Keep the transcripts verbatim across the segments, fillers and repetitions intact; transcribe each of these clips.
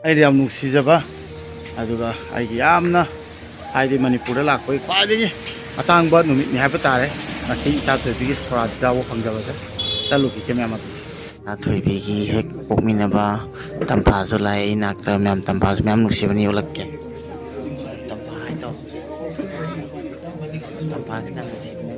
ꯑꯩꯅ ꯌꯥꯝ ꯅꯨꯡꯁꯤꯖꯕ, ꯑꯗꯨꯒ ꯑꯩꯒꯤ ꯌꯥꯝꯅ, ꯍꯥꯏꯗꯤ, ꯃꯅꯤꯄꯨꯔꯗ ꯂꯥꯛꯄꯒꯤ ꯈ꯭ꯋꯥꯏꯗꯒꯤ ꯑꯇꯥꯡꯕ ꯅꯨꯃꯤꯠꯅꯤ ꯍꯥꯏꯕ ꯇꯥꯔꯦ, ꯉꯁꯤ ꯏꯆꯥ ꯊꯣꯏꯕꯤꯒꯤ ꯁꯣꯔꯥꯠ ꯌꯥꯎꯕ ꯐꯪꯖꯕꯁꯦ꯫ ꯆꯠꯂꯨꯈꯤꯒꯦ ꯃꯌꯥꯝ ꯑꯗꯨ꯫ ꯏꯆꯥ ꯊꯣꯏꯕꯤꯒꯤ ꯍꯦꯛ ꯄꯣꯛꯃꯤꯟꯅꯕ ꯇꯝꯐꯥꯁꯨ ꯂꯥꯛꯑꯦ ꯏꯅꯥꯛꯇ꯫ ꯃꯌꯥꯝ ꯇꯝꯐꯥꯁꯨ ꯃꯌꯥꯝ ꯅꯨꯡꯁꯤꯕꯅꯤ, ꯎꯠꯂꯛꯀꯦ꯫ ꯇꯝꯐꯥ ꯍꯥꯏꯗꯣ꯫ ꯇꯝꯐꯥꯁꯤ ꯃꯌꯥꯝ ꯅꯨꯡꯁꯤꯕꯅꯤ꯫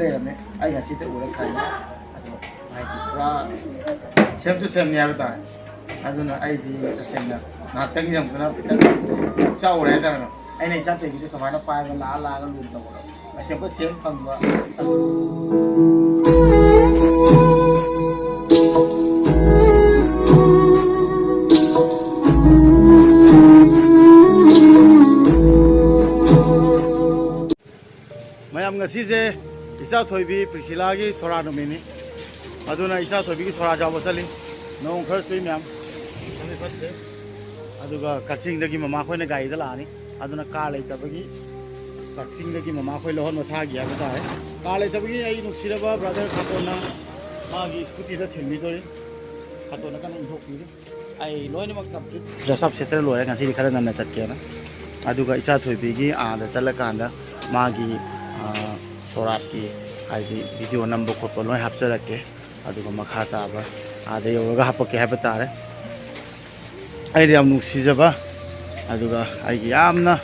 ꯂꯩꯔꯝꯃꯦ꯫ ꯑꯩ ꯉꯁꯤꯗ ꯎꯔ ꯈꯪꯉꯤ꯫ ꯑꯗꯣ ꯍꯥꯏꯗꯤ ꯄꯨꯔꯥ same to same ꯅꯤ ꯍꯥꯏꯕ ꯇꯥꯔꯦ꯫ ꯑꯗꯨꯅ ꯑꯩꯗꯤ ꯇꯁꯦꯡꯅ ꯉꯥꯏꯍꯥꯛꯇꯪ ꯌꯦꯡꯕꯗꯨꯅ ꯈꯤꯇꯪ ꯆꯥꯎꯔꯦ ꯍꯥꯏꯇꯥꯔꯦ꯫ ꯑꯩꯅ ꯏꯆꯥ ꯊꯣꯏꯕꯤꯗ ꯁꯨꯃꯥꯏꯅ ꯄꯥꯏꯕ ꯂꯥꯛꯑ ꯂꯥꯛꯑꯒ ꯂꯨꯅ ꯇꯧꯕꯗꯣ ꯑꯁꯦꯡꯕ ꯁꯦꯝ ꯐꯪꯕ꯫ ꯃꯌꯥꯝ, ꯉꯁꯤꯁꯦ ꯏꯆꯥ ꯊꯣꯏꯕꯤ ꯄ꯭ꯔꯤꯁꯤꯂꯥꯒꯤ ꯁꯣꯔꯥ ꯅꯨꯃꯤꯠꯅꯤ꯫ ꯑꯗꯨꯅ ꯏꯆꯥ ꯊꯣꯏꯕꯤꯒꯤ ꯁꯣꯔꯥ ꯌꯥꯎꯕ ꯆꯠꯂꯤ꯫ ꯅꯣꯡ ꯈꯔ ꯆꯨꯏ ꯃꯌꯥꯝ꯫ ꯑꯗꯨꯒ ꯀꯛꯆꯤꯡꯗꯒꯤ ꯃꯃꯥꯈꯣꯏꯅ ꯒꯥꯔꯤꯗ ꯂꯥꯛꯑꯅꯤ꯫ ꯑꯗꯨꯅ ꯀꯥꯔ ꯂꯩꯇꯕꯒꯤ ꯀꯛꯆꯤꯡꯗꯒꯤ ꯃꯃꯥꯈꯣꯏ ꯂꯧꯍꯟꯕ ꯊꯥꯈꯤ ꯍꯥꯏꯕ ꯇꯥꯔꯦ꯫ ꯀꯥꯔ ꯂꯩꯇꯕꯒꯤ ꯑꯩ ꯅꯨꯡꯁꯤꯔꯕ ꯕ꯭ꯔꯗꯔ ꯈꯥꯇꯣꯟꯅ ꯃꯥꯒꯤ ꯁ꯭ꯀꯨꯇꯤꯗ ꯊꯤꯟꯕꯤꯗꯣꯔꯤ꯫ ꯈꯥꯇꯣꯟꯅ ꯀꯟꯅ ꯏꯟꯊꯣꯛꯄꯤꯔꯤ꯫ ꯑꯩ ꯂꯣꯏꯅꯃꯛ complete dress up ꯁꯦꯠꯇ꯭ꯔ ꯂꯣꯏꯔꯦ, ꯉꯁꯤꯗꯤ ꯈꯔ ꯉꯟꯅ ꯆꯠꯀꯦꯅ꯫ ꯑꯗꯨꯒ ꯏꯆꯥ ꯊꯣꯏꯕꯤꯒꯤ ꯑꯥꯗ ꯆꯠꯂꯀꯥꯟꯗ ꯃꯥꯒꯤ, ꯑꯥ, ꯁꯣꯔꯥꯠꯀꯤ, ꯍꯥꯏꯗꯤ, video ꯅꯝꯕ ꯈꯣꯠꯄ ꯂꯣꯏ ꯍꯥꯞꯆꯔꯛꯀꯦ꯫ ꯑꯗꯨꯒ ꯃꯈꯥ ꯇꯥꯕ ꯑꯥꯗ ꯌꯧꯔꯒ ꯍꯥꯄꯛꯀꯦ ꯍꯥꯏꯕ ꯇꯥꯔꯦ꯫ ꯑꯩꯅ ꯌꯥꯝ ꯅꯨꯡꯁꯤꯖꯕ, ꯑꯗꯨꯒ ꯑꯩꯒꯤ ꯌꯥꯝꯅ,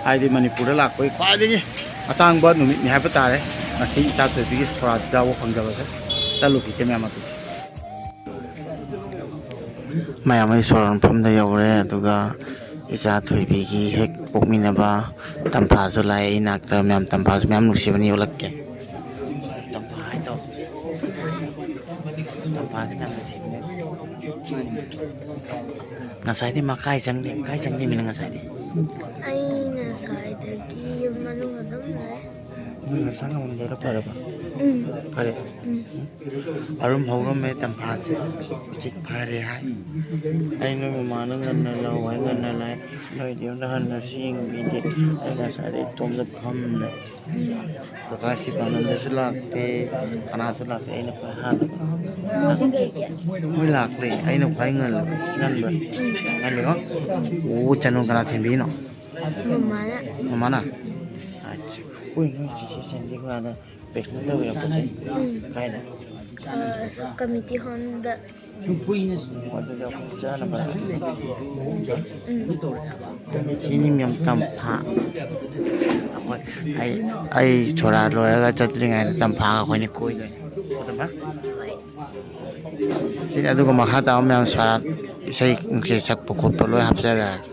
ꯍꯥꯏꯗꯤ, ꯃꯅꯤꯄꯨꯔꯗ ꯂꯥꯛꯄꯒꯤ ꯈ꯭ꯋꯥꯏꯗꯒꯤ ꯑꯇꯥꯡꯕ ꯅꯨꯃꯤꯠꯅꯤ ꯍꯥꯏꯕ ꯇꯥꯔꯦ, ꯉꯁꯤ ꯏꯆꯥ ꯊꯣꯏꯕꯤꯒꯤ ꯁꯣꯔꯥꯠ ꯌꯥꯎꯕ ꯐꯪꯖꯕꯁꯦ꯫ ꯆꯠꯂꯨꯈꯤꯒꯦ ꯃꯌꯥꯝ ꯑꯗꯨꯗꯤ꯫ ꯃꯌꯥꯝ ꯑꯩ ꯁꯣꯔꯥꯠ ꯃꯐꯝꯗ ꯌꯧꯔꯦ, ꯑꯗꯨꯒ ꯏꯆꯥ ꯊꯣꯏꯕꯤꯒꯤ ꯍꯦꯛ ꯄꯣꯛꯃꯤꯟꯅꯕ ꯇꯝꯐꯥꯁꯨ ꯂꯥꯛꯑꯦ ꯏꯅꯥꯛꯇ꯫ ꯃꯌꯥꯝ ꯇꯝꯐꯥꯁꯨ ꯃꯌꯥꯝ ꯅꯨꯡꯁꯤꯕꯅꯤ, ꯎꯠꯂꯛꯀꯦ꯫ ꯇꯝꯐꯥ ꯍꯥꯏꯗꯣ꯫ ꯇꯝꯐꯥꯁꯤ ꯃꯌꯥꯝ ꯅꯨꯡꯁꯤꯕꯅꯤ꯫ ꯉꯁꯥꯏꯗꯤ ꯃꯥ ꯀꯥꯏ ꯆꯪꯗꯦ, ꯀꯥꯏ ꯆꯪꯗꯦ ꯃꯤꯅ ꯉꯁꯥꯏꯗꯤ꯫ ꯑꯩ ꯉꯁꯥꯏꯗꯒꯤ ꯌꯨꯝ ꯃꯅꯨꯡ ꯑꯗꯨꯝ ꯂꯩ꯫ ꯅꯪ ꯍꯛꯆꯥꯡ ꯉꯝꯗꯦꯔꯣ? ꯐꯔꯕ? ꯎꯝ꯫ ꯐꯔꯦ? ꯎꯝ꯫ ꯑꯔꯨꯝ ꯍꯧꯔꯝꯃꯦ ꯇꯝꯐꯥꯁꯦ꯫ ꯍꯧꯖꯤꯛ ꯐꯔꯦ ꯍꯥꯏ꯫ ꯑꯩ ꯅꯣꯏ ꯃꯃꯥꯅ ꯉꯟꯅ ꯂꯧ ꯍꯥꯏ, ꯉꯟꯅ ꯂꯥꯛꯑꯦ꯫ ꯅꯣꯏꯗꯤ ꯑꯝꯇ ꯍꯟꯅ ꯁꯦꯡꯕꯤꯗꯦ꯫ ꯑꯩ ꯉꯁꯥꯏꯗꯩ ꯏꯇꯣꯝꯇ ꯐꯝꯃꯦ꯫ ꯀꯀꯥ ꯁꯤꯕꯥꯅꯟꯗꯁꯨ ꯂꯥꯛꯇꯦ, ꯀꯅꯥꯁꯨ ꯂꯥꯛꯇꯦ꯫ ꯑꯩꯅ ꯈ꯭ꯋꯥꯏ ꯍꯥꯟꯕ꯫ ꯃꯣꯏꯗꯤ ꯂꯩꯇꯦ꯫ ꯃꯣꯏ ꯂꯥꯛꯂꯦ꯫ ꯑꯩꯅ ꯈ꯭ꯋꯥꯏ ꯉꯜꯂꯕ꯫ ꯉꯟꯕ꯭ꯔꯥ? ꯎꯝ꯫ ꯉꯜꯂꯤꯀꯣ? ꯑꯣ, ꯆꯅꯨ ꯀꯅꯥ ꯊꯤꯟꯕꯤꯅꯣ? ꯃꯃꯥꯅ꯫ ꯃꯃꯥꯅ? ꯑꯠꯆꯥ꯫ ꯎꯏ, ꯅꯣꯏ ꯆꯦꯆꯦ ꯁꯦꯟꯗꯤ ꯀꯅꯥꯗ ꯄ꯭ꯔꯦꯛꯇꯤꯀꯦꯜ ꯇꯧꯕꯤꯔꯛꯄꯁꯦ? ꯎꯝ꯫ ꯀꯥꯏꯗ? ꯑ, ꯀꯝꯃ꯭ꯌꯨꯅꯤꯇꯤ ꯍꯣꯜꯗ꯫ ꯑꯗꯨꯗ ꯑꯩꯈꯣꯏ ꯆꯥꯅꯕ꯫ ꯎꯝ꯫ ꯁꯤꯅꯤ ꯃꯌꯥꯝ ꯇꯝꯐꯥ꯫ ꯑꯩꯈꯣꯏ, ꯑꯩ, ꯑꯩ ꯁꯣꯔꯥ ꯂꯣꯏꯔꯒ ꯆꯠꯇ꯭ꯔꯤꯉꯩꯗ ꯇꯝꯐꯥꯒ ꯑꯩꯈꯣꯏꯅꯤ ꯀꯣꯏꯗꯣꯏꯅꯤ꯫ ꯇꯝꯐꯥ? ꯍꯣꯏ꯫ ꯁꯤꯅꯤ, ꯑꯗꯨꯒ ꯃꯈꯥ ꯇꯥꯕ ꯃꯌꯥꯝ ꯁꯣꯔꯥ ꯏꯁꯩ ꯅꯨꯡꯁꯩ ꯁꯛꯄ ꯈꯣꯠꯄ ꯂꯣꯏ ꯍꯥꯞꯆꯔꯛꯑꯒꯦ꯫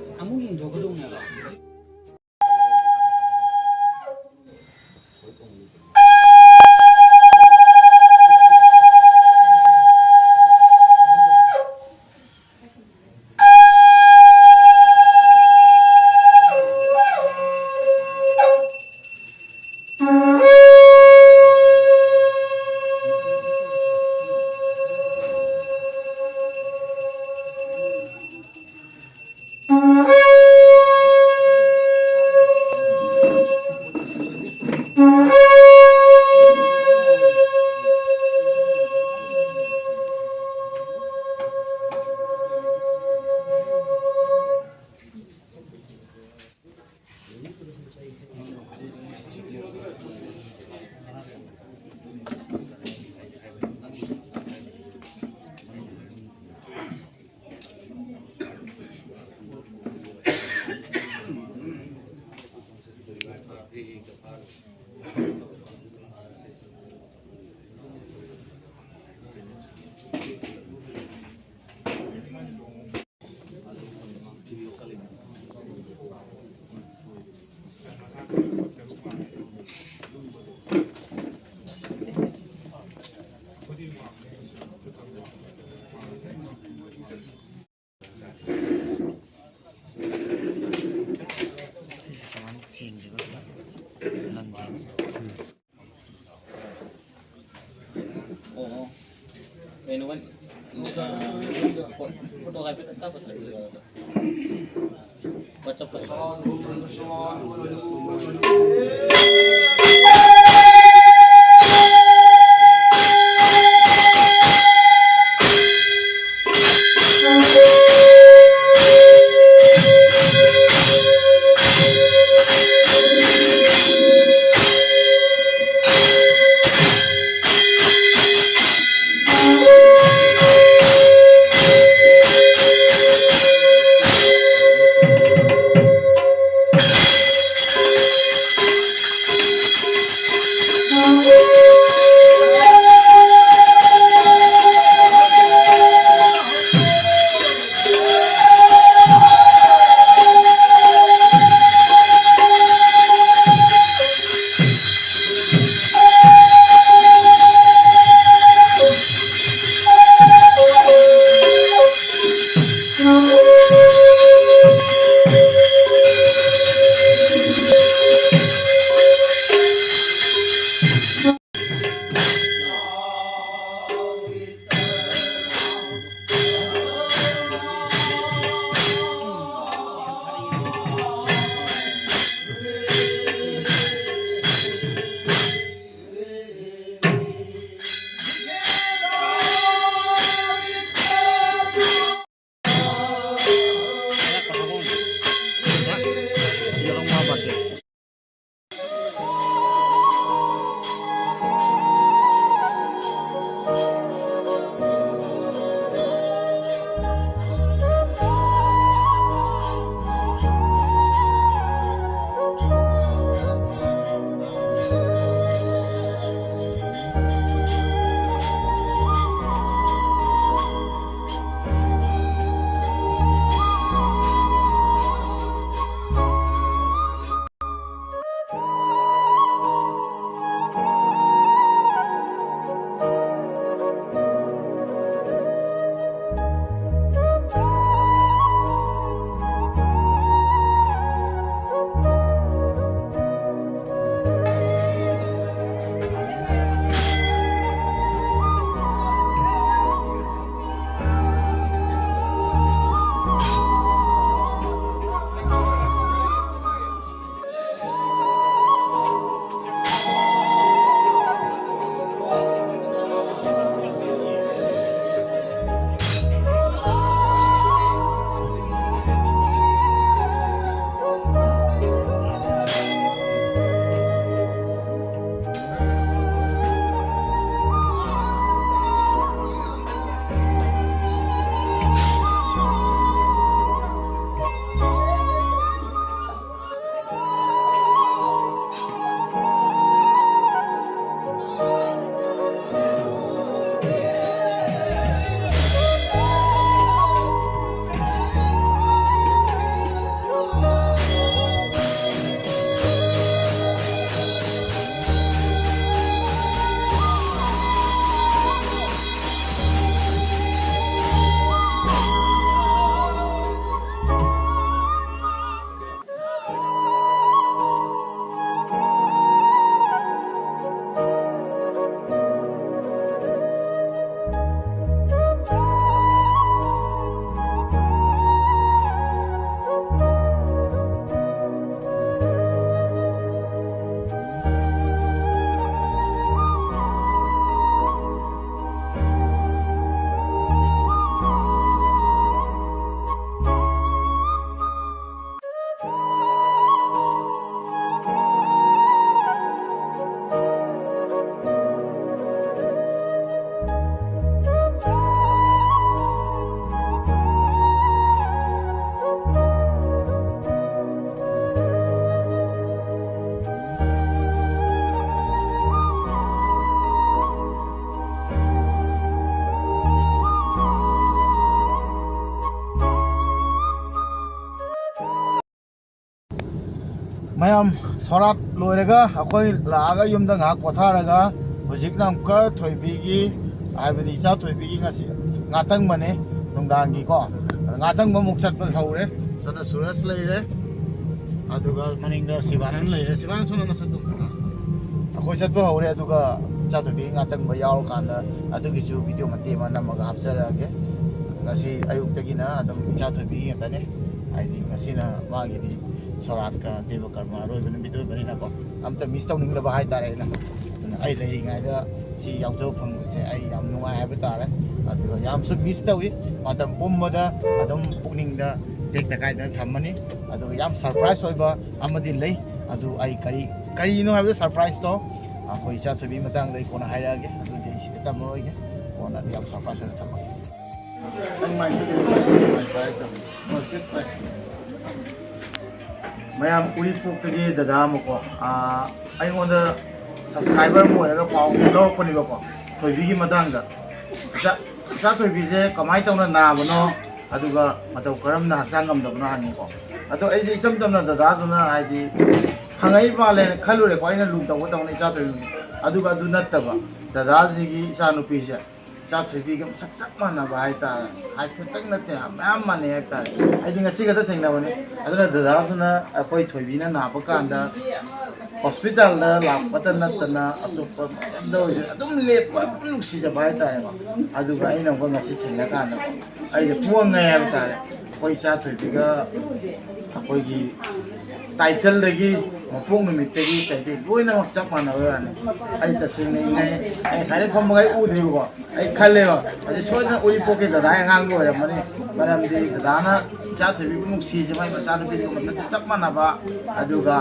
ꯊꯦꯡꯗ꯭ꯔꯤꯕ ꯄꯨꯂꯞ ꯂꯪꯈꯤꯕ꯫ ꯑꯣ, ꯑꯣ꯫ ꯀꯩꯅꯣ, ꯑ, ꯐꯣ-, ꯐꯣꯇꯣ ꯍꯥꯏꯐꯦꯠꯇꯪ ꯀꯥꯞꯄ ꯊꯥꯕꯤꯔꯛꯑꯣ꯫ WhatsApp ꯇ꯫ ꯃꯌꯥꯝ, ꯁꯣꯔꯥꯠ ꯂꯣꯏꯔꯒ ꯑꯩꯈꯣꯏ ꯂꯥꯛꯑꯒ ꯌꯨꯝꯗ ꯉꯥꯏꯍꯥꯛ ꯄꯣꯊꯥꯔꯒ, ꯍꯧꯖꯤꯛꯅ ꯑꯃꯨꯛꯀ ꯊꯣꯏꯕꯤꯒꯤ, ꯍꯥꯏꯕꯗꯤ ꯏꯆꯥ ꯊꯣꯏꯕꯤꯒꯤ ꯉꯁꯤ ꯉꯥꯇꯪꯕꯅꯦ, ꯅꯨꯡꯗꯥꯡꯒꯤꯀꯣ꯫ ꯉꯥꯇꯪꯕ ꯑꯃꯨꯛ ꯆꯠꯄ ꯍꯧꯔꯦ꯫ ꯁꯣꯝꯗ ꯁꯨꯔꯖ ꯂꯩꯔꯦ, ꯑꯗꯨꯒ ꯃꯅꯤꯡꯗ ꯁꯤꯕꯥꯅꯟ ꯂꯩꯔꯦ꯫ ꯁꯤꯕꯥꯅꯟ, ꯁꯣꯝꯗ ꯅꯁꯛꯇꯣ꯫ ꯑꯩꯈꯣꯏ ꯆꯠꯄ ꯍꯧꯔꯦ, ꯑꯗꯨꯒ ꯏꯆꯥ ꯊꯣꯏꯕꯤꯒꯤ ꯉꯥꯇꯪꯕ ꯌꯥꯎꯔꯀꯥꯟꯗ ꯑꯗꯨꯒꯤꯁꯨ ꯚꯤꯗꯤꯑꯣ ꯃꯇꯦꯛ ꯑꯃ ꯅꯝꯃꯒ ꯍꯥꯞꯆꯔꯛꯑꯒꯦ꯫ ꯉꯁꯤ ꯑꯌꯨꯛꯇꯒꯤꯅ ꯑꯗꯨꯝ ꯏꯆꯥ ꯊꯣꯏꯕꯤꯒꯤ ꯉꯥꯛꯇꯅꯦ, ꯍꯥꯏꯗꯤ ꯉꯁꯤꯅ ꯃꯥꯒꯤꯗꯤ ꯁꯣꯔꯥꯠꯀ ꯗꯦꯕ ꯀꯔꯃ ꯑꯔꯣꯏꯕ ꯅꯨꯃꯤꯠ ꯑꯣꯏꯕꯅꯤꯅꯀꯣ, ꯑꯝꯇ ꯃꯤꯁ ꯇꯧꯅꯤꯡꯗꯕ ꯍꯥꯏꯇꯥꯔꯦ ꯑꯩꯅ꯫ ꯑꯗꯨꯅ ꯑꯩ ꯂꯩꯔꯤꯉꯩꯗ ꯁꯤ ꯌꯥꯎꯖꯕ ꯐꯪꯕꯁꯦ ꯑꯩ ꯌꯥꯝ ꯅꯨꯡꯉꯥꯏ ꯍꯥꯏꯕ ꯇꯥꯔꯦ꯫ ꯑꯗꯨꯒ ꯌꯥꯝꯁꯨ ꯃꯤꯁ ꯇꯧꯏ꯫ ꯃꯇꯝ ꯄꯨꯝꯕꯗ ꯑꯗꯨꯝ ꯄꯨꯛꯅꯤꯡꯗ ꯇꯦꯛꯇ ꯀꯥꯏꯗꯅ ꯊꯝꯃꯅꯤ꯫ ꯑꯗꯨꯒ ꯌꯥꯝ ꯁꯔꯄ꯭ꯔꯥꯏꯖ ꯑꯣꯏꯕ ꯑꯃꯗꯤ ꯂꯩ꯫ ꯑꯗꯨ ꯑꯩ ꯀꯔꯤ, ꯀꯔꯤꯅꯣ ꯍꯥꯏꯕꯗꯨ ꯁꯔꯄ꯭ꯔꯥꯏꯖꯇꯣ ꯑꯩꯈꯣꯏ ꯏꯆꯥ ꯊꯣꯏꯕꯤ ꯃꯇꯥꯡꯗ ꯑꯩ ꯀꯣꯟꯅ ꯍꯥꯏꯔꯛꯑꯒꯦ꯫ ꯑꯗꯨꯗꯤ ꯑꯩ ꯁꯤꯗ ꯇꯝꯃꯔꯣꯏꯒꯦ, ꯀꯣꯟꯅ ꯌꯥꯝ ꯁꯔꯄ꯭ꯔꯥꯏꯖ ꯑꯣꯏꯅ ꯊꯝꯃꯒꯦ꯫ ꯃꯌꯥꯝ ꯎꯔꯤꯄꯣꯛꯇꯒꯤ ꯗꯗꯥ ꯑꯃꯀꯣ, ꯑꯥ, ꯑꯩꯉꯣꯟꯗ ꯁꯕꯁꯀ꯭ꯔꯥꯏꯕꯔ ꯑꯃ ꯑꯣꯏꯔꯒ ꯄꯥꯎ ꯂꯧꯔꯛꯄꯅꯦꯕꯀꯣ, ꯊꯣꯏꯕꯤꯒꯤ ꯃꯇꯥꯡꯗ꯫ ꯏꯆꯥ, ꯏꯆꯥ ꯊꯣꯏꯕꯤꯁꯦ ꯀꯃꯥꯏꯅ ꯇꯧꯅ ꯅꯥꯕꯅꯣ, ꯑꯗꯨꯒ ꯃꯇꯧ ꯀꯔꯝꯅ ꯍꯛꯆꯥꯡ ꯉꯝꯗꯕꯅꯣ ꯍꯪꯉꯤꯀꯣ꯫ ꯑꯗꯣ ꯑꯩꯁꯦ ꯏꯆꯝ ꯆꯝꯅ ꯗꯗꯥꯗꯨꯅ ꯍꯥꯏꯗꯤ ꯍꯪꯉꯛꯏ ꯃꯥꯜꯂꯦꯅ ꯈꯜꯂꯨꯔꯦꯀꯣ, ꯑꯩꯅ ꯂꯨ ꯇꯧꯕ ꯇꯧꯅ ꯏꯆꯥ ꯊꯣꯏꯕꯤꯁꯦ꯫ ꯑꯗꯨꯒ ꯑꯗꯨ ꯅꯠꯇꯕ, ꯗꯗꯥꯁꯤꯒꯤ ꯏꯆꯥꯅꯨꯄꯤꯁꯦ ꯏꯆꯥ ꯊꯣꯏꯕꯤꯒ ꯃꯁꯛ ꯆꯞ ꯃꯥꯟꯅꯕ ꯍꯥꯏꯇꯥꯔꯦ꯫ ꯍꯥꯏꯐꯦꯠꯇꯪ ꯅꯠꯇꯦ, ꯃꯌꯥꯝ ꯃꯥꯟꯅꯩ ꯍꯥꯏꯇꯥꯔꯦ꯫ ꯑꯩꯗꯤ ꯉꯁꯤ ꯈꯛꯇ ꯊꯦꯡꯅꯕꯅꯤ꯫ ꯑꯗꯨꯅ ꯗꯗꯥꯗꯨꯅ ꯑꯩꯈꯣꯏ ꯊꯣꯏꯕꯤꯅ ꯅꯥꯕ ꯀꯥꯟꯗ ꯍꯣꯁꯄꯤꯇꯥꯜꯗ ꯂꯥꯛꯄꯇ ꯅꯠꯇꯅ ꯑꯇꯣꯞꯄ ꯃꯐꯝꯗ ꯑꯣꯏꯔꯁꯨ ꯑꯗꯨꯝ ꯂꯦꯞꯄ, ꯑꯗꯨꯝ ꯅꯨꯡꯁꯤꯖꯕ ꯍꯥꯏꯇꯥꯔꯦꯀꯣ꯫ ꯑꯗꯨꯒ ꯑꯩꯅ ꯑꯃꯨꯛꯀ ꯉꯁꯤ ꯊꯦꯡꯅ ꯀꯥꯟꯗ ꯑꯩꯁꯦ ꯄꯨꯡꯉꯛ ꯉꯛꯑꯦ ꯍꯥꯏꯕ ꯇꯥꯔꯦ꯫ ꯑꯩꯈꯣꯏ ꯏꯆꯥ ꯊꯣꯏꯕꯤꯒ ꯑꯩꯈꯣꯏꯒꯤ ꯇꯥꯏꯇꯜꯗꯒꯤ, ꯃꯄꯣꯛ ꯅꯨꯃꯤꯠꯇꯒꯤ ꯀꯩꯗꯒꯤ ꯂꯣꯏꯅꯃꯛ ꯆꯞ ꯃꯥꯟꯅꯕ ꯋꯥꯅꯤ꯫ ꯑꯩ ꯇꯁꯦꯡꯅ ꯏꯪꯉꯩ, ꯑꯩ ꯉꯁꯥꯏꯗꯩ ꯐꯝꯕꯒ ꯑꯩ ꯎꯗ꯭ꯔꯤꯕꯀꯣ꯫ ꯑꯩ ꯈꯜꯂꯦꯕ, ꯑꯁꯤ ꯁꯣꯏꯗꯅ ꯎꯔꯤꯄꯣꯛꯀꯤ ꯗꯗꯥꯒꯤ ꯑꯉꯥꯡꯗꯣ ꯑꯣꯏꯔꯝꯃꯅꯤ꯫ ꯃꯔꯝꯗꯤ ꯗꯗꯥꯅ ꯏꯆꯥ ꯊꯣꯏꯕꯤꯕꯨ ꯅꯨꯡꯁꯤꯁꯦ, ꯃꯥꯏ ꯃꯆꯥꯅꯨꯄꯤꯗꯨꯒ ꯃꯁꯛꯇꯤ ꯆꯞ ꯃꯥꯟꯅꯕ, ꯑꯗꯨꯒ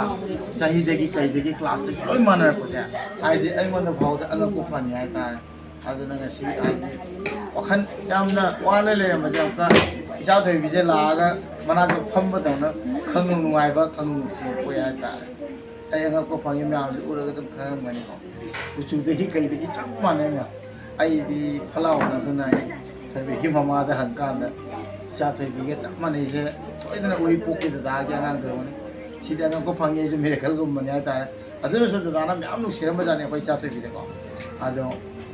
ꯆꯍꯤꯗꯒꯤ ꯀꯩꯗꯒꯤ ꯀ꯭ꯂꯥꯁꯇꯒꯤ ꯂꯣꯏ ꯃꯥꯟꯅꯔꯛꯄꯁꯦ, ꯍꯥꯏꯗꯤ ꯑꯩꯉꯣꯟꯗ ꯐꯥꯎꯗ ꯑꯉꯛꯄ ꯐꯪꯉꯤ ꯍꯥꯏꯇꯥꯔꯦ꯫ ꯑꯗꯨꯅ ꯉꯁꯤ ꯍꯥꯏꯗꯤ ꯋꯥꯈꯜ ꯌꯥꯝꯅ ꯋꯥꯅ ꯂꯩꯔꯝꯕꯁꯦ ꯑꯃꯨꯛꯀ ꯏꯆꯥ ꯊꯣꯏꯕꯤꯁꯦ ꯂꯥꯛꯑꯒ ꯃꯅꯥꯛꯇ ꯐꯝꯕꯗꯧꯅ ꯈꯪꯅꯨꯡ ꯅꯨꯡꯉꯥꯏꯕ, ꯈꯪꯅꯨꯡ ꯅꯨꯡꯁꯤꯕ ꯄꯣꯛꯑꯦ ꯍꯥꯏꯇꯥꯔꯦ꯫ ꯑꯩ ꯑꯉꯛꯄ ꯐꯪꯉꯤ, ꯃꯌꯥꯝꯁꯦ ꯎꯔꯒ ꯑꯗꯨꯝ ꯈꯪꯉꯝꯒꯅꯤꯀꯣ꯫ ꯀꯨꯆꯨꯗꯒꯤ ꯀꯩꯗꯒꯤ ꯆꯞ ꯃꯥꯟꯅꯩ ꯃꯌꯥꯝ꯫ ꯑꯩꯗꯤ ꯐꯠ ꯂꯥꯎꯅ ꯑꯗꯨꯅ ꯑꯩ ꯊꯣꯏꯕꯤꯒꯤ ꯃꯃꯥꯗ ꯍꯪꯀꯥꯟꯗ ꯏꯆꯥ ꯊꯣꯏꯕꯤꯒ ꯆꯞ ꯃꯥꯟꯅꯩꯁꯦ ꯁꯣꯏꯗꯅ ꯎꯔꯤꯄꯣꯛꯀꯤ ꯗꯗꯥꯒꯤ ꯑꯉꯥꯡꯗꯨ ꯑꯣꯏꯔꯝꯒꯅꯤ꯫ ꯁꯤꯗꯤ ꯑꯉꯛꯄ ꯐꯪꯉꯤ, ꯑꯩꯁꯨ ꯃꯤꯔꯦꯀꯜꯒꯨꯝꯕꯅꯤ ꯍꯥꯏꯇꯥꯔꯦ꯫ ꯑꯗꯨꯅꯁꯨ ꯗꯗꯥꯅ ꯃꯌꯥꯝ ꯅꯨꯡꯁꯤꯔꯝꯕꯖꯥꯠꯅꯤ ꯑꯩꯈꯣꯏ ꯏꯆꯥ ꯊꯣꯏꯕꯤꯗꯀꯣ꯫ ꯑꯗꯣ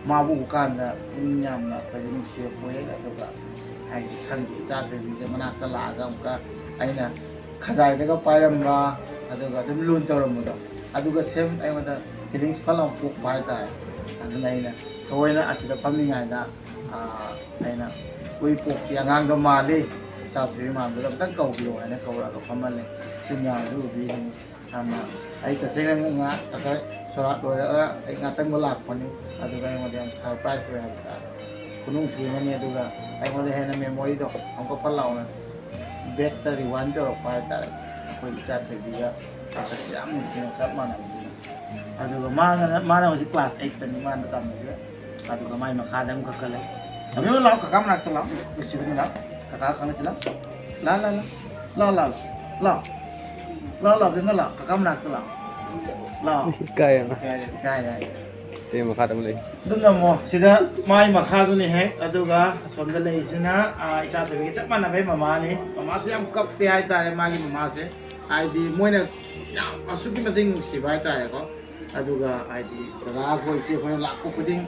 ꯃꯥꯕꯨ ꯎꯕ ꯀꯥꯟꯗ ꯄꯨꯛꯅꯤꯡ ꯌꯥꯝꯅ ꯑꯩꯈꯣꯏꯁꯨ ꯅꯨꯡꯁꯤꯕ ꯄꯣꯛꯑꯦ꯫ ꯑꯗꯨꯒ ꯍꯥꯏꯗꯤ ꯈꯪꯗꯦ, ꯏꯆꯥ ꯊꯣꯏꯕꯤꯁꯦ ꯃꯅꯥꯛꯇ ꯂꯥꯛꯑꯒ ꯑꯃꯨꯛꯀ ꯑꯩꯅ ꯈꯖꯥꯏꯗꯒ ꯄꯥꯏꯔꯝꯕ, ꯑꯗꯨꯒ ꯑꯗꯨꯝ ꯂꯨꯟ ꯇꯧꯔꯝꯕꯗꯣ, ꯑꯗꯨꯒ ꯁꯦꯝ ꯑꯩꯉꯣꯟꯗ ꯐꯤꯂꯤꯡꯁ ꯐꯠ ꯂꯥꯎ ꯄꯣꯛꯄ ꯍꯥꯏꯇꯥꯔꯦ꯫ ꯑꯗꯨꯅ ꯑꯩꯅ ꯊꯑꯣꯏꯅ ꯑꯁꯤꯗ ꯐꯝꯃꯤꯉꯩꯗ ꯑꯥ, ꯑꯩꯅ ꯎꯔꯤꯄꯣꯛꯀꯤ ꯑꯉꯥꯡꯗꯣ ꯃꯥꯜꯂꯤ, ꯏꯆꯥ ꯊꯣꯏꯕꯤ ꯃꯥꯟꯕꯗꯣ ꯑꯝꯇꯪ ꯀꯧꯕꯤꯌꯣ ꯍꯥꯏꯅ ꯀꯧꯔꯒ ꯐꯝꯍꯜꯂꯦ꯫ ꯁꯤ ꯃꯌꯥꯝꯁꯨ ꯎꯕꯤꯁꯤꯅꯤ꯫ ꯌꯥꯝꯅ, ꯑꯩ ꯇꯁꯦꯡꯅ ꯉꯥ-, ꯉꯁꯥꯏ ꯁꯣꯔꯥꯠ ꯂꯣꯏꯔꯒ ꯑꯩ ꯉꯥꯛꯇꯪꯕꯨ ꯂꯥꯛꯄꯅꯤ, ꯑꯗꯨꯒ ꯑꯩꯉꯣꯟꯗ ꯌꯥꯝ ꯁꯔꯄ꯭ꯔꯥꯏꯖ ꯑꯣꯏ ꯍꯥꯏꯕ ꯇꯥꯔꯦ꯫ ꯈꯨꯅꯨꯡꯁꯤ ꯑꯃꯅꯤ, ꯑꯗꯨꯒ ꯑꯩꯉꯣꯟꯗ ꯍꯦꯟꯅ ꯃꯦꯃꯣꯔꯤꯗꯣ ꯑꯃꯨꯛꯀ ꯐꯠ ꯂꯥꯎꯅ ꯕꯦꯛꯇ ꯔꯤꯋꯥꯏꯟ ꯇꯧꯔꯛꯄ ꯍꯥꯏꯇꯥꯔꯦ꯫ ꯑꯩꯈꯣꯏ ꯏꯆꯥ ꯊꯣꯏꯕꯤꯒ ꯃꯁꯛꯁꯦ ꯌꯥꯝ ꯅꯨꯡꯁꯤꯅ ꯆꯞ ꯃꯥꯟꯅꯕꯅꯤꯅ꯫ ꯑꯗꯨꯒ ꯃꯥꯅ, ꯃꯥꯅ ꯍꯧꯖꯤꯛ ꯀ꯭ꯂꯥꯁ ꯑꯩꯠꯇꯅꯤ ꯃꯥꯅ ꯇꯝꯃꯤꯁꯦ꯫ ꯑꯗꯨꯒ ꯃꯥꯏ ꯃꯈꯥꯗ ꯑꯃꯨꯛ ꯀꯥꯈꯠꯂꯦ꯫ ꯑꯕꯦꯝꯃ ꯂꯥꯛꯑꯣ, ꯀꯀꯥ ꯃꯅꯥꯛꯇ ꯂꯥꯛꯑꯣ꯫ ꯅꯨꯡꯁꯤꯕꯅ ꯂꯥꯛꯑꯣ꯫ ꯀꯀꯥ ꯈꯪꯉꯁꯤ ꯂꯥꯛꯑꯣ꯫ ꯂꯥ, ꯂꯥ, ꯂꯥ꯫ ꯂꯥ, ꯂꯥ, ꯂꯥ꯫ ꯂꯥ꯫ ꯂꯥ, ꯂꯥ, ꯑꯕꯦꯝꯃ ꯂꯥꯛꯑꯣ꯫ ꯀꯀꯥ ꯃꯅꯥꯛꯇ ꯂꯥꯛꯑꯣ꯫ ꯂꯥꯛꯑꯣ꯫ ꯏꯀꯥꯏꯌꯦ꯫ ꯏꯀꯥꯏꯔꯦ, ꯏꯀꯥꯏꯔꯦ꯫ ꯑꯩ ꯃꯈꯥꯗ ꯑꯃ ꯂꯩ꯫ ꯑꯗꯨꯝ ꯅꯝꯃꯣ꯫ ꯁꯤꯗ ꯃꯥꯏ ꯃꯈꯥꯗꯨꯅꯤ ꯍꯦꯛ꯫ ꯑꯗꯨꯒ ꯑꯁꯣꯝꯗ ꯂꯩꯔꯤꯁꯤꯅ, ꯑꯥ, ꯏꯆꯥ ꯊꯣꯏꯕꯤꯒ ꯆꯞ ꯃꯥꯟꯅꯕꯩ ꯃꯃꯥꯅꯤ꯫ ꯃꯃꯥꯁꯨ ꯌꯥꯝ ꯀꯞꯄꯦ ꯍꯥꯏꯇꯥꯔꯦ, ꯃꯥꯒꯤ ꯃꯃꯥꯁꯦ꯫ ꯍꯥꯏꯗꯤ ꯃꯣꯏꯅ ꯌꯥꯝ ꯑꯁꯨꯛꯀꯤ ꯃꯇꯤꯛ ꯅꯨꯡꯁꯤꯕ ꯍꯥꯏꯇꯥꯔꯦꯀꯣ꯫ ꯑꯗꯨꯒ ꯍꯥꯏꯗꯤ ꯗꯗꯥ ꯑꯩꯈꯣꯏ ꯏꯆꯦ ꯑꯩꯈꯣꯏꯅ ꯂꯥꯛꯄ ꯈꯨꯗꯤꯡ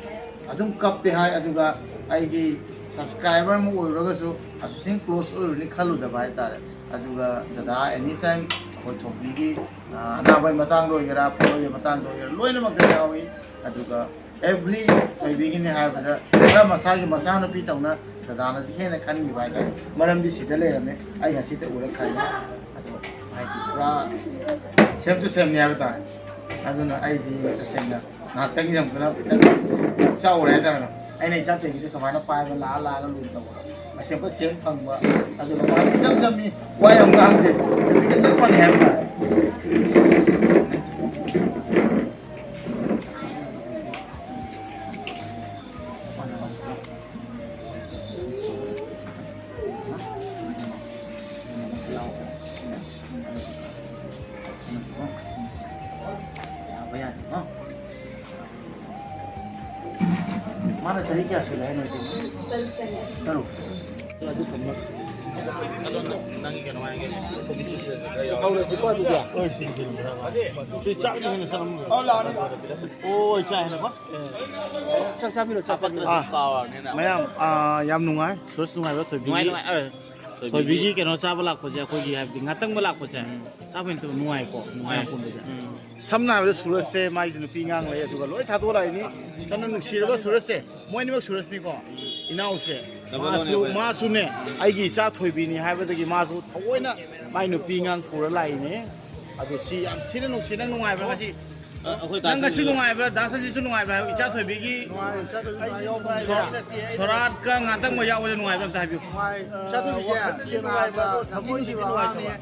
ꯑꯗꯨꯝ ꯀꯞꯄꯦ ꯍꯥꯏ꯫ ꯑꯗꯨꯒ ꯑꯩꯒꯤ ꯁꯕꯁꯀ꯭ꯔꯥꯏꯕꯔ ꯑꯃ ꯑꯣꯏꯔꯒꯁꯨ ꯑꯁꯨꯛꯀꯤ ꯃꯇꯤꯛ ꯀ꯭ꯂꯣꯁ ꯑꯣꯏꯔꯨꯅꯤ ꯈꯜꯂꯨꯗꯕ ꯍꯥꯏꯇꯥꯔꯦ꯫ ꯑꯗꯨꯒ ꯗꯗꯥ ꯑꯦꯅꯤ ꯇꯥꯏꯝ ꯑꯩꯈꯣꯏ ꯊꯣꯝꯕꯤꯒꯤ, ꯑ, ꯑꯅꯥꯕꯒꯤ ꯃꯇꯥꯡꯗ ꯑꯣꯏꯒꯦꯔꯥ, ꯄꯣꯠꯂꯣꯏꯕꯒꯤ ꯃꯇꯥꯡꯗ ꯑꯣꯏꯒꯦꯔꯥ, ꯂꯣꯏꯅꯃꯛꯇ ꯌꯥꯎꯏ꯫ ꯑꯗꯨꯒ ꯑꯦꯚ꯭ꯔꯤ ꯊꯣꯏꯕꯤꯒꯤꯅꯤ ꯍꯥꯏꯕꯗ ꯈꯔ ꯃꯁꯥꯒꯤ ꯃꯆꯥꯅꯨꯄꯤ ꯇꯧꯅ ꯗꯗꯥꯅꯁꯨ ꯍꯦꯟꯅ ꯈꯟꯈꯤꯕ ꯍꯥꯏꯇꯥꯔꯦ꯫ ꯃꯔꯝꯗꯤ ꯁꯤꯗ ꯂꯩꯔꯝꯃꯦ, ꯑꯩ ꯉꯁꯤꯇ ꯎꯔ ꯈꯪꯉꯤ꯫ ꯑꯗꯣ ꯍꯥꯏꯗꯤ ꯄꯨꯔꯥ ꯁꯦꯝ ꯇꯨ ꯁꯦꯝꯅꯤ ꯍꯥꯏꯕ ꯇꯥꯔꯦ꯫ ꯑꯗꯨꯅ ꯑꯩꯗꯤ ꯇꯁꯦꯡꯅ ꯉꯥꯏꯍꯥꯛꯇꯪ ꯌꯦꯡꯕꯗ ꯈꯤꯇꯪ ꯆꯥꯎꯔꯦ ꯍꯥꯏꯇꯥꯔꯦ꯫ ꯑꯩꯅ ꯏꯆꯥ ꯊꯣꯏꯕꯤꯁꯦ ꯁꯨꯃꯥꯏꯅ ꯄꯥꯏꯕ ꯂꯥꯛꯑ ꯂꯥꯛꯑꯒ ꯂꯨꯅ ꯇꯧꯕꯗꯣ ꯃꯁꯤ ꯑꯩꯈꯣꯏ ꯁꯦꯝ ꯐꯪꯕ꯫ ꯑꯗꯨꯒ ꯃꯥꯗꯤ ꯏꯆꯝ ꯆꯝꯃꯤ, ꯋꯥ ꯌꯥꯝ ꯉꯥꯡꯗꯦ꯫ ꯅꯨꯄꯤꯒ ꯆꯞ ꯃꯥꯟꯅꯩ ꯍꯥꯏꯕ ꯇꯥꯔꯦ꯫ ꯃꯥꯅ ꯆꯍꯤ ꯀꯌꯥ ꯁꯨꯔꯦ ꯍꯥꯏꯅꯣ ꯏꯆꯦ? ꯇꯔꯨꯛ꯫ ꯑꯗꯨ ꯊꯝꯃꯣ꯫ ꯑꯗꯣ ꯅꯪꯒꯤ ꯀꯩꯅꯣ ꯍꯥꯏꯒꯦ꯫ ꯁꯤ ꯆꯥꯛꯅ ꯍꯦꯟꯅ ꯆꯥꯔꯝꯃꯣꯏ꯫ ꯑꯣ, ꯆꯥꯛ ꯍꯦꯟꯅ ꯄ-, ꯆꯥꯛ ꯆꯥꯕꯤꯔꯣ, ꯆꯥꯛ ꯆꯥꯕꯤꯔꯣ꯫ ꯑꯥ, ꯃꯌꯥꯝ, ꯑꯥ, ꯌꯥꯝ ꯅꯨꯡꯉꯥꯏ꯫ ꯁꯨꯔꯁ ꯅꯨꯡꯉꯥꯏꯕ꯭ꯔꯥ? ꯊꯣꯏꯕꯤꯒꯤ, ꯅꯨꯡꯉꯥꯏ, ꯅꯨꯡꯉꯥꯏ꯫ ꯑꯥ, ꯊꯣꯏꯕꯤꯒꯤ ꯊꯣꯏꯕꯤꯒꯤ ꯀꯩꯅꯣ ꯆꯥꯕ ꯂꯥꯛꯄꯁꯦ, ꯑꯩꯈꯣꯏꯒꯤ ꯍꯥꯏꯕꯗꯤ ꯉꯥꯇꯪꯕ ꯂꯥꯛꯄꯁꯦ, ꯎꯝ꯫ ꯆꯥꯕ ꯍꯦꯟꯅ ꯅꯨꯡꯉꯥꯏꯀꯣ, ꯅꯨꯡꯉꯥꯏ ꯎꯝ꯫ ꯄꯨꯟꯕꯁꯦ꯫ ꯎꯝ꯫ ꯁꯝꯅ ꯍꯥꯏꯔꯕꯗ ꯁꯨꯔꯁꯁꯦ, ꯃꯥꯒꯤ ꯅꯨꯄꯤ ꯑꯉꯥꯡ ꯂꯩ, ꯑꯗꯨꯒ ꯂꯣꯏ ꯊꯥꯗꯣꯛꯂꯛꯏꯅꯤ꯫ ꯀꯟꯅ ꯅꯨꯡꯁꯤꯔꯕ ꯁꯨꯔꯁꯁꯦ, ꯃꯣꯏ ꯑꯅꯤꯃꯛ ꯁꯨꯔꯁꯅꯤꯀꯣ, ꯏꯅꯥꯎꯁꯦ꯫ ꯃꯥꯁꯨ, ꯃꯥꯁꯨꯅꯦ, ꯑꯩꯒꯤ ꯏꯆꯥ ꯊꯣꯏꯕꯤꯅꯤ ꯍꯥꯏꯕꯗꯒꯤ ꯃꯥꯁꯨ ꯊꯑꯣꯏꯅ ꯃꯥꯏ ꯅꯨꯄꯤ ꯑꯉꯥꯡ ꯄꯨꯔ ꯂꯥꯛꯏꯅꯦ꯫ ꯑꯗꯣ ꯁꯤ ꯌꯥꯝ ꯊꯤꯅ ꯅꯨꯡꯁꯤ꯫ ꯅꯪ ꯅꯨꯡꯉꯥꯏꯕ꯭ꯔꯥ ꯉꯁꯤ? ꯑ, ꯑꯩꯈꯣꯏ ꯅꯪ ꯉꯁꯤ ꯇꯥꯇꯣꯟꯁꯨ ꯅꯨꯡꯉꯥꯏꯕ꯭ꯔꯥ? ꯗꯥ ꯁꯟꯖꯤꯠꯁꯨ ꯅꯨꯡꯉꯥꯏꯕ꯭ꯔꯥ ꯍꯥꯏꯕ? ꯏꯆꯥ ꯊꯣꯏꯕꯤꯒꯤ ꯅꯨꯡꯉꯥꯏ, ꯏꯆꯥ ꯊꯣꯏꯕꯤ ꯅꯨꯡꯉꯥꯏ ꯌꯥꯎꯕ ꯍꯥꯏꯁꯦ꯫ ꯁꯣꯔꯥꯠꯀ ꯉꯥꯇꯪꯕ ꯌꯥꯎꯕꯁꯦ ꯅꯨꯡꯉꯥꯏꯕ꯭ꯔꯥ? ꯑꯝꯇ ꯍꯥꯏꯕꯤꯌꯨ꯫ ꯅꯨꯡꯉꯥꯏ꯫ ꯏꯆꯥ ꯊꯣꯏꯕꯤꯁꯦ ꯌꯥꯝ ꯊꯤꯅ ꯅꯨꯡꯉꯥꯏꯕ, ꯊꯃꯣꯏ ꯅꯨꯡꯁꯤꯕ ꯑꯉꯥꯡꯅꯦ꯫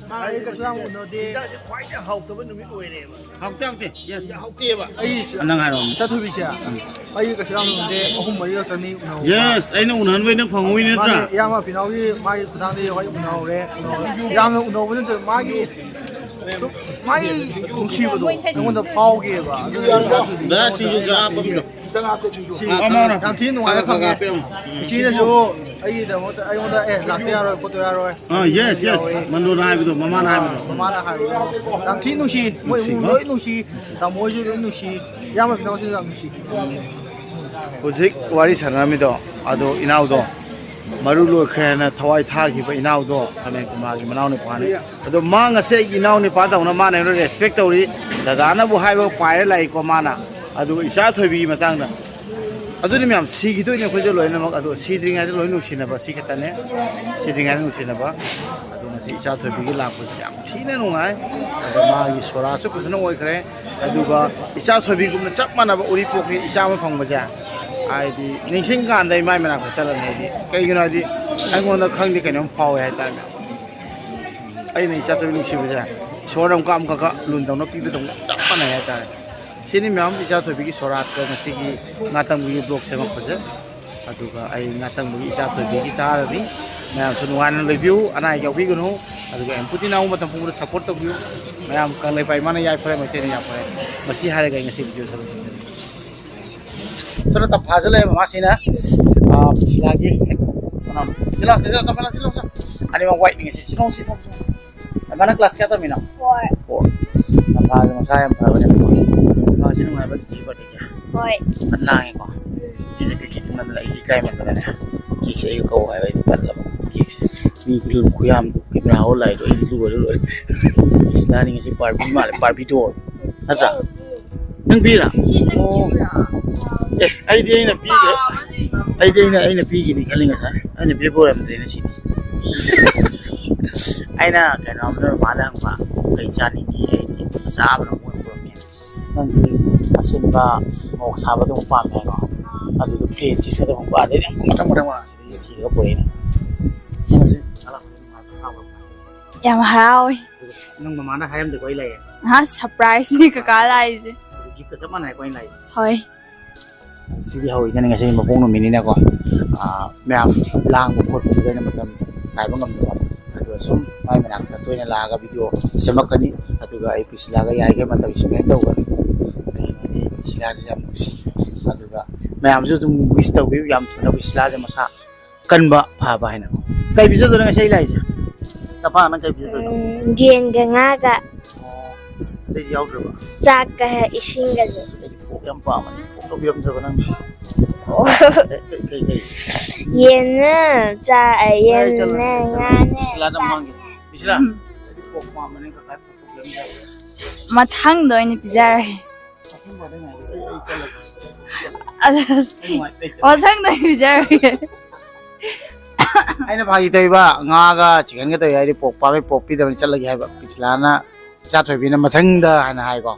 ꯃꯥ ꯑꯩ ꯀꯩꯁꯨ ꯌꯥꯝ ꯎꯅꯗꯦ꯫ ꯏꯆꯥꯁꯦ ꯈ꯭ꯋꯥꯏꯗꯒꯤ ꯍꯥꯎꯇꯕ ꯅꯨꯃꯤꯠ ꯑꯣꯏꯔꯦꯕ꯫ ꯍꯥꯎꯇꯦ, ꯍꯥꯎꯇꯦ꯫ Yes꯫ ꯌꯥꯝ ꯍꯥꯎꯇꯦꯕ꯫ ꯑꯩ ꯅꯪ ꯍꯥꯏꯔꯣ꯫ ꯏꯆꯥ ꯊꯣꯏꯕꯤꯁꯦ ꯎꯝ꯫ ꯑꯩ ꯀꯩꯁꯨ ꯌꯥꯝ ꯎꯅꯗꯦ, ꯑꯍꯨꯝ ꯃꯔꯤ ꯈꯛꯇꯅꯤ ꯎꯅꯍꯧꯕ꯫ Yes, ꯑꯩꯅ ꯎꯅꯍꯟꯕꯩ ꯅꯪ ꯐꯪꯍꯧꯔꯤꯅꯦ ꯃꯥꯅꯦ, ꯅꯠꯇ꯭ꯔꯥ? ꯏꯌꯥꯝꯕ ꯄꯤꯅꯥꯎꯒꯤ ꯃꯥꯒꯤ ꯈꯨꯊꯥꯡꯗꯒꯤ ꯍꯣꯏ ꯎꯅꯍꯧꯔꯦ, ꯎꯅꯍꯧꯔꯦ꯫ ꯌꯥꯝꯅ ꯎꯅꯍꯧꯕ ꯅꯠꯇꯦ, ꯃꯥꯒꯤ ꯁꯨꯝ ꯃꯥꯒꯤ ꯅꯨꯡꯁꯤꯕꯗꯣ ꯑꯩꯉꯣꯟꯗ ꯐꯥꯎꯈꯤꯕ꯫ ꯑꯗꯨꯅ ꯏꯆꯥ ꯊꯣꯏꯕꯤꯁꯦ ꯗꯥ ꯁꯤꯡꯖꯨ ꯈꯔ ꯍꯥꯞꯄꯝꯃꯤꯔꯣ? ꯁꯤ ꯑꯃ, ꯑꯃ꯫ ꯌꯥꯝ ꯊꯤꯅ ꯅꯨꯡꯉꯥꯏꯕ ꯈꯔ, ꯈꯔ ꯐꯪꯉꯦ꯫ ꯍꯥꯞꯄꯤꯔꯝꯃꯣ꯫ ꯏꯆꯦꯅꯁꯨ ꯑꯩꯒꯤꯗꯃꯛꯇ ꯑꯩꯉꯣꯟꯗ, "ꯑꯦ, ꯂꯥꯛꯇ ꯌꯥꯔꯣꯏ, ꯈꯣꯠꯇ ꯌꯥꯔꯣꯏ"꯫ ꯑꯥ, yes, yes꯫ ꯌꯥꯎꯋꯦ꯫ ꯃꯟꯗꯣꯅ ꯍꯥꯏꯕꯗꯣ, ꯃꯃꯥꯅ ꯍꯥꯏꯕꯗꯣ꯫ ꯃꯃꯥꯅ ꯍꯥꯏꯕꯗꯣ꯫ ꯌꯥꯝ ꯊꯤ ꯅꯨꯡꯁꯤ꯫ ꯃꯣꯏ ꯏꯃꯨꯡ ꯅꯨꯡꯁꯤꯀꯣ? ꯂꯣꯏ ꯅꯨꯡꯁꯤ꯫ ꯇꯥꯃꯣ ꯍꯣꯏꯁꯨ ꯂꯣꯏ ꯅꯨꯡꯁꯤ꯫ ꯏꯌꯥꯝꯕ ꯄꯤꯅꯥꯎꯁꯨ ꯌꯥꯝ ꯅꯨꯡꯁꯤ꯫ ꯍꯧꯖꯤꯛ ꯋꯥꯔꯤ ꯁꯥꯟꯅꯔꯝꯃꯤꯗꯣ, ꯑꯗꯣ ꯏꯅꯥꯎꯗꯣ ꯃꯔꯨ ꯂꯣꯏꯈ꯭ꯔꯦ ꯍꯥꯏꯅ ꯊꯋꯥꯏ ꯊꯥꯈꯤꯕ ꯏꯅꯥꯎꯗꯣ, ꯁꯃꯦꯟ ꯀꯨꯃꯥꯔꯒꯤ ꯃꯅꯥꯎ ꯅꯨꯄꯥꯅꯤ꯫ ꯑꯗꯣ ꯃꯥ ꯉꯁꯤ ꯑꯩꯒꯤ ꯏꯅꯥꯎ ꯅꯨꯄꯥꯗꯧꯅ ꯃꯥꯅ ꯑꯩꯉꯣꯟꯗ respect ꯇꯧꯔꯤ꯫ ꯗꯗꯥꯅꯕꯨ ꯍꯥꯏꯕ ꯄꯥꯏꯔ ꯂꯥꯛꯏꯀꯣ ꯃꯥꯅ꯫ ꯑꯗꯨꯒ ꯏꯆꯥ ꯊꯣꯏꯕꯤꯒꯤ ꯃꯇꯥꯡꯗ, ꯑꯗꯨꯅꯤ ꯃꯌꯥꯝ, ꯁꯤꯈꯤꯗꯣꯏꯅꯤ ꯑꯩꯈꯣꯏꯁꯨ ꯂꯣꯏꯅꯃꯛ꯫ ꯑꯗꯣ ꯁꯤꯗ꯭ꯔꯤꯉꯩꯗ ꯂꯣꯏ ꯅꯨꯡꯁꯤꯅꯕ, ꯁꯤ ꯈꯛꯇꯅꯦ꯫ ꯁꯤꯗ꯭ꯔꯤꯉꯩꯗ ꯅꯨꯡꯁꯤꯅꯕ꯫ ꯑꯗꯣ ꯉꯁꯤ ꯏꯆꯥ ꯊꯣꯏꯕꯤꯒꯤ ꯂꯥꯛꯄꯁꯤ ꯌꯥꯝ ꯊꯤꯅ ꯅꯨꯡꯉꯥꯏ꯫ ꯑꯗꯣ ꯃꯥꯒꯤ ꯁꯣꯔꯥꯠꯁꯨ ꯐꯖꯅ ꯑꯣꯏꯈ꯭ꯔꯦ꯫ ꯑꯗꯨꯒ ꯏꯆꯥ ꯊꯣꯏꯕꯤꯒꯨꯝꯅ ꯆꯞ ꯃꯥꯟꯅꯕ ꯎꯔꯤꯄꯣꯛꯀꯤ ꯏꯆꯥ ꯑꯃ ꯐꯪꯕꯁꯦ, ꯍꯥꯏꯗꯤ ꯅꯤꯡꯁꯤꯡ ꯀꯥꯟꯗ ꯏꯃꯥꯏ ꯃꯅꯥꯛꯇ ꯆꯠꯂꯅꯤ ꯑꯩꯗꯤ꯫ ꯀꯩꯒꯤꯅꯣ ꯍꯥꯏꯗꯤ ꯑꯩꯉꯣꯟꯗ ꯈꯪꯗꯦ ꯀꯩꯅꯣꯝ ꯐꯥꯎꯋꯦ ꯍꯥꯏꯇꯥꯔꯦ꯫ ꯑꯩꯅ ꯏꯆꯥ ꯊꯣꯏꯕꯤ ꯅꯨꯡꯁꯤꯕꯁꯦ ꯏꯁꯣꯔꯅ ꯑꯃꯨꯛꯀ ꯑꯃꯨꯛꯀ ꯂꯨꯟꯗꯧꯅ ꯄꯤꯕꯗꯧꯅ ꯆꯞ ꯃꯥꯟꯅꯩ ꯍꯥꯏꯇꯥꯔꯦ꯫ ꯁꯤꯅꯤ ꯃꯌꯥꯝ ꯏꯆꯥ ꯊꯣꯏꯕꯤꯒꯤ ꯁꯣꯔꯥꯠꯇ ꯉꯁꯤꯒꯤ ꯉꯥꯇꯪꯕꯒꯤ vlog ꯁꯦꯝꯃꯛꯄꯁꯦ꯫ ꯑꯗꯨꯒ ꯑꯩ ꯉꯥꯇꯪꯕꯒꯤ ꯏꯆꯥ ꯊꯣꯏꯕꯤꯒꯤ ꯆꯥꯔꯅꯤ꯫ ꯃꯌꯥꯝꯁꯨ ꯅꯨꯡꯉꯥꯏꯅ ꯂꯩꯕꯤꯌꯨ, ꯑꯅꯥ ꯑꯌꯦꯛ ꯌꯥꯎꯕꯤꯒꯅꯨ꯫ ꯑꯗꯨꯒ ꯑꯦꯝꯄꯨꯇꯤ ꯅꯥꯎ ꯃꯇꯝ ꯄꯨꯝꯕꯗ support ꯇꯧꯕꯤꯌꯨ꯫ ꯃꯌꯥꯝ ꯀꯪꯂꯩꯄꯥꯛ ꯏꯃꯥꯅ ꯌꯥꯏꯐꯔꯦ, ꯃꯩꯇꯩꯅ ꯌꯥꯏꯐꯔꯦ꯫ ꯃꯁꯤ ꯍꯥꯏꯔꯒ ꯑꯩ ꯉꯁꯤ video ꯁꯔꯨꯛ ꯁꯤꯟꯖꯔꯒꯦ꯫ ꯁꯣꯝꯗ ꯇꯝꯐꯥꯁꯤꯗ ꯂꯩꯔꯝꯕ ꯃꯥꯁꯤꯅ, ꯑ, ꯄ꯭ꯔꯤꯁꯤꯂꯥꯒꯤ ꯁꯤ ꯂꯥꯎ, ꯁꯤ ꯂꯥꯎ, ꯇꯝꯐꯥ ꯂꯥꯎ, ꯁꯤ ꯂꯥꯎ, ꯁꯤ ꯂꯥꯎ꯫ ꯑꯅꯤꯃꯛ white ꯅꯤ ꯉꯁꯤ꯫ ꯁꯤ ꯂꯥꯎ, ꯁꯤ ꯂꯥꯎ, ꯁꯤ ꯂꯥꯎ꯫ ꯇꯝꯐꯥꯅ class ꯀꯌꯥ ꯇꯝꯃꯤꯅꯣ? Four꯫ Four꯫ ꯇꯝꯐꯥꯁꯦ ꯃꯁꯥ ꯌꯥꯝ ꯐꯕꯅꯦ꯫ ꯃꯥꯁꯤ ꯅꯨꯡꯉꯥꯏꯕ ꯆꯤꯆꯦꯒꯤ birthdayꯁꯦ꯫ ꯍꯣꯏ꯫ ꯐꯖꯅ ꯂꯥꯡꯉꯦꯀꯣ? ꯃꯤꯁꯦ ꯀꯩꯀꯩ ꯈꯪꯅꯗꯅ ꯑꯩꯗꯤ ꯏꯀꯥꯏꯃꯟꯗꯅꯅꯦ꯫ Cakeꯁꯦ ꯑꯩꯒ ꯀꯛꯎ ꯍꯥꯏꯕ ꯑꯩꯗꯤ ꯇꯜꯂꯕ꯫ Cakeꯁꯦ ꯃꯤ ꯈꯨꯌꯥꯝꯗꯨ camera ꯍꯣꯜ ꯂꯥꯛꯏꯗꯣ ꯑꯩꯗꯤ ꯂꯣꯏꯔꯦ ꯂꯣꯏꯔꯦ꯫ ꯏꯁ ꯂꯥꯡꯅꯤꯡꯉꯦ ꯁꯤ Barbie ꯃꯥꯜꯂꯦ, Barbie doll꯫ ꯅꯠꯇ꯭ꯔꯥ? ꯅꯪ ꯄꯤꯔꯥ? ꯁꯤ ꯅꯪ ꯑꯣ꯫ ꯄꯤꯕ꯭ꯔꯥ? ꯑꯦ, ꯑꯩꯗꯤ ꯑꯩꯅ ꯄꯤꯈ꯭ꯔꯦ꯫ ꯑꯩꯗꯤ ꯑꯩꯅ, ꯑꯩꯅ ꯄꯤꯈꯤꯅꯤ ꯈꯜꯂꯤ ꯉꯁꯥꯏ꯫ ꯑꯩꯅ ꯄꯤꯔꯛꯄ ꯑꯣꯏꯔꯝꯗ꯭ꯔꯦꯅꯦ ꯁꯤꯗꯤ꯫ ꯑꯩꯅ ꯀꯩꯅꯣꯝ ꯅꯣꯏ ꯃꯃꯥꯗ ꯍꯪꯕ, "ꯀꯩ ꯆꯥꯅꯤꯡꯉꯤ?" ꯑꯩꯗꯤ ꯑꯆꯥꯕꯅ ꯃꯣꯏ ꯄꯨꯔꯛꯀꯦ꯫ ꯅꯪꯗꯤ ꯑꯁꯤꯟꯕ, ꯃꯣꯔꯣꯛ ꯁꯥꯕ ꯑꯗꯨꯝ ꯄꯥꯝꯃꯦ ꯍꯥꯏꯀꯣ꯫ ꯑꯗꯨꯗ plain ꯆꯤꯞꯁ ꯑꯗꯨꯝ ꯄꯥꯝꯃꯦ꯫ ꯑꯗꯩꯗꯤ ꯌꯥꯝ ꯃꯊꯪ ꯃꯊꯪ ꯃꯊꯪ ꯁꯤꯗꯒꯤ ꯊꯤꯔꯒ ꯄꯨꯔꯛꯏꯅꯦ꯫ ꯌꯦꯡꯉꯁꯤ꯫ ꯌꯥꯝ ꯍꯔꯥꯎꯋꯤ꯫ ꯅꯪ ꯃꯃꯥꯅ ꯍꯥꯏꯔꯝꯗꯦꯀꯣ ꯑꯩ ꯂꯥꯛꯑꯦ꯫ ꯑꯍꯥ, surpriseꯅꯤ ꯀꯀꯥ ꯂꯥꯛꯏꯁꯦ꯫ Giftꯀ ꯆꯞ ꯃꯥꯟꯅꯩꯀꯣ ꯑꯩꯅ ꯂꯥꯛꯏꯁꯦ꯫ ꯍꯣꯏ꯫ ꯁꯤꯗꯤ ꯍꯧꯋꯤꯗꯅ ꯉꯁꯤ ꯃꯄꯣꯛ ꯅꯨꯃꯤꯠꯅꯤꯅꯀꯣ꯫ ꯑꯥ, ꯃꯌꯥꯝ ꯂꯥꯡꯕ ꯈꯣꯠꯄꯗꯨꯗ ꯑꯩꯅ ꯃꯇꯝ ꯀꯥꯏꯕ ꯉꯝꯗꯕ꯫ ꯑꯗꯣ ꯁꯨꯝ ꯃꯥꯏ ꯃꯅꯥꯛꯇ ꯇꯣꯏꯅ ꯂꯥꯛꯑꯒ video ꯁꯦꯝꯃꯛꯀꯅꯤ꯫ ꯑꯗꯨꯒ ꯑꯩ ꯄ꯭ꯔꯤꯁꯤꯂꯥꯒ ꯌꯥꯔꯤꯈꯩ ꯃꯇꯝ spend ꯇꯧꯒꯅꯤ꯫ ꯑꯩꯅꯗꯤ ꯄ꯭ꯔꯤꯁꯤꯂꯥꯁꯦ ꯌꯥꯝ ꯅꯨꯡꯁꯤ꯫ ꯑꯗꯨꯒ ꯃꯌꯥꯝꯁꯨ ꯑꯗꯨꯝ wish ꯇꯧꯕꯤꯌꯨ, ꯌꯥꯝ ꯊꯨꯅ ꯄ꯭ꯔꯤꯁꯤꯂꯥꯁꯦ ꯃꯁꯥ ꯀꯟꯕ ꯐꯕ ꯍꯥꯏꯅꯀꯣ꯫ ꯀꯩ ꯄꯤꯖꯗꯣꯏꯅꯣ ꯉꯁꯤ ꯑꯩ ꯂꯥꯛꯏꯁꯦ? ꯇꯄꯥ, ꯅꯪ ꯀꯩ ꯄꯤꯖꯗꯣꯏꯅꯣ? ꯎꯝ, ꯌꯦꯟꯒ ꯉꯥꯒ꯫ ꯑꯣ, ꯑꯇꯩꯗꯤ ꯌꯥꯎꯗ꯭ꯔꯕ? ꯆꯥꯛꯀ ꯏꯁꯤꯡꯒꯁꯨ꯫ ꯑꯁ, ꯑꯩꯗꯤ pork ꯌꯥꯝ ꯄꯥꯝꯕꯅꯤ꯫ Pork ꯇꯧꯕꯤꯔꯝꯗ꯭ꯔꯕ ꯅꯪꯅ? ꯑꯣ꯫ ꯀꯩ, ꯀꯩ, ꯀꯩ? ꯌꯦꯟꯅ ꯆꯥ-, ꯑ, ꯌꯥꯔꯦ, ꯆꯠꯂꯣ, ꯌꯦꯟꯅ ꯆꯠꯂꯣ, ꯆꯠꯂꯣ꯫ ꯉꯥꯅꯦ ꯕꯤꯁꯂꯥꯗ ꯑꯃꯨꯛ ꯆꯥꯛ-, ꯍꯪꯒꯦ꯫ ꯕꯤꯁꯂꯥ, ꯎꯝ꯫ ꯑꯩꯗꯤ pork ꯄꯥꯝꯕꯅꯦ, ꯀꯀꯥ pork ꯇꯧꯕꯤꯔꯝꯗ꯭ꯔꯕ? ꯃꯊꯪꯗ ꯑꯣꯏꯅ ꯄꯤꯖꯔꯒꯦ꯫ ꯃꯊꯪ ꯄꯥꯗ ꯉꯥꯏꯔꯦ, ꯑꯩ, ꯑꯩ ꯆꯠꯂꯒꯦ꯫ ꯑꯗ ꯑꯩ ꯅꯨꯡꯉꯥꯏ-, ꯑꯩ ꯆꯠꯂꯒꯦ꯫ ꯃꯊꯪꯗ ꯑꯣꯏꯅ ꯄꯤꯖꯔꯒꯦ꯫ ꯑꯩꯅ ꯐꯥꯒꯤ ꯇꯧꯏꯕ, ꯉꯥꯒ chickenꯒ ꯇꯧꯏ ꯍꯥꯏꯗꯤ pork ꯄꯥꯝꯃꯦ, pork ꯄꯤꯗꯕꯅꯤ ꯆꯠꯂꯒꯦ ꯍꯥꯏꯕ꯫ ꯄꯤꯁꯂꯥꯅ, ꯏꯆꯥ ꯊꯣꯏꯕꯤꯅ ꯃꯊꯪꯗ ꯍꯥꯏꯅ ꯍꯥꯏꯀꯣ꯫